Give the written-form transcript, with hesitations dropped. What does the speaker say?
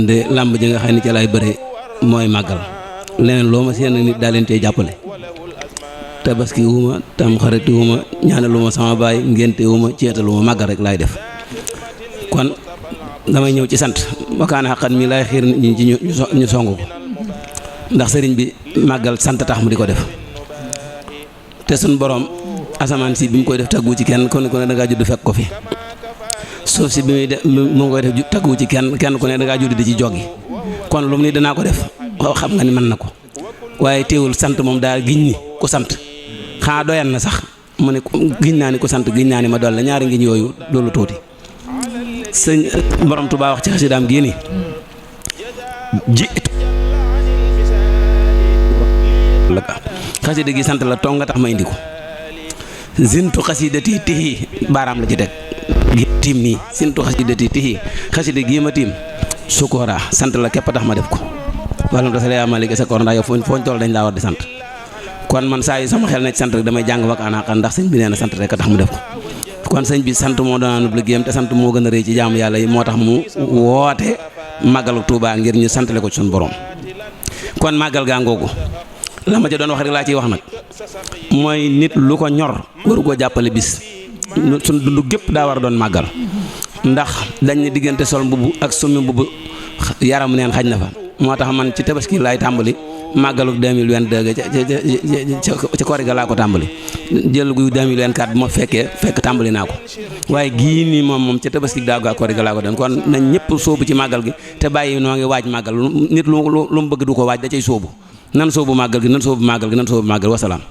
de làmb ji nga xam ne ci lay bëre mooy màggal leneen loo ma seen nit daa leen cee jàppale tabaski wuma tam xariti wuma ñaanaluma sama baay ngénte wuma ceetaluma màggal rek laay def kon damay ñëw ci sant wakaana xaqat mi lay xiir nit ñi ci ñu songu ko ndax sëriñ bi màggal sant tax mu di ko def te suñ borom asamaan si bi mu koy def taggu ci kenn kon ku ne dangaa judd fekk ko fi suuf si bi muy def mu ngi koy def taggu ci kenn ku ne dangaa judd di ci joggi kon lu mu ni danaa ko def xam nga ni mën na ko waaye teewul sant moom daal giñ ni ku sant xanaa doyan na sax mu ne giñ naa ni ku sant giñ naa ni ma dool la ñaari ngiñ yooyu loolu tuuti sëñ borom Tuubaa wax ci xasidaam gii ni ji xasida gi sant la tong nga tax ma indi ko zintu xasidati tihi baaraam la ci teg gi tiim nii zintu xasidati tihi xasida gii ma tiim sukkoora sant la képp tax ma def ko wàllum ta sala malik sa koor ndax yow fooñ toll dañ laa war di sant kon man saa yu sama xel na ci sant rek damay jàng wakaana xan ndax sëñ bi nee na sant rek a tax mu def ko kon sëñ bi sant moo doon liggéeyam te sant moo gën a rëy ci jaamu yàlla yi moo tax mu woote màggalu Tuubaa ngir ñu santale ko ci suñu borom kon màggal gaa ngoogu la ma ca doon wax rek laa ciy wax nag mooy nit lu ko ñor waru koo jàppale bis suñ dund gépp daa war a doon màggal ndax dañ ne diggante sol mbubb ak summi mbubb yaram neen xaj na fa moo tax man ci tabaski laay tàmbali màggalu 2022 ci koor ga laa ko tàmbali jël gu 2024 bu ma fekk tàmbali naa ko waaye gii nii moom ca tabaski daaw gaa koor ga laa ko doon kon nañ ñëpp sóobu ci màggal gi te bàyyi noo ngi waaj màggal nit lu mu bëgg du ko waaj da cay sóobu nan sóobu màggal gi nan sóobu màggal gi nan sóobu màggal wasalaam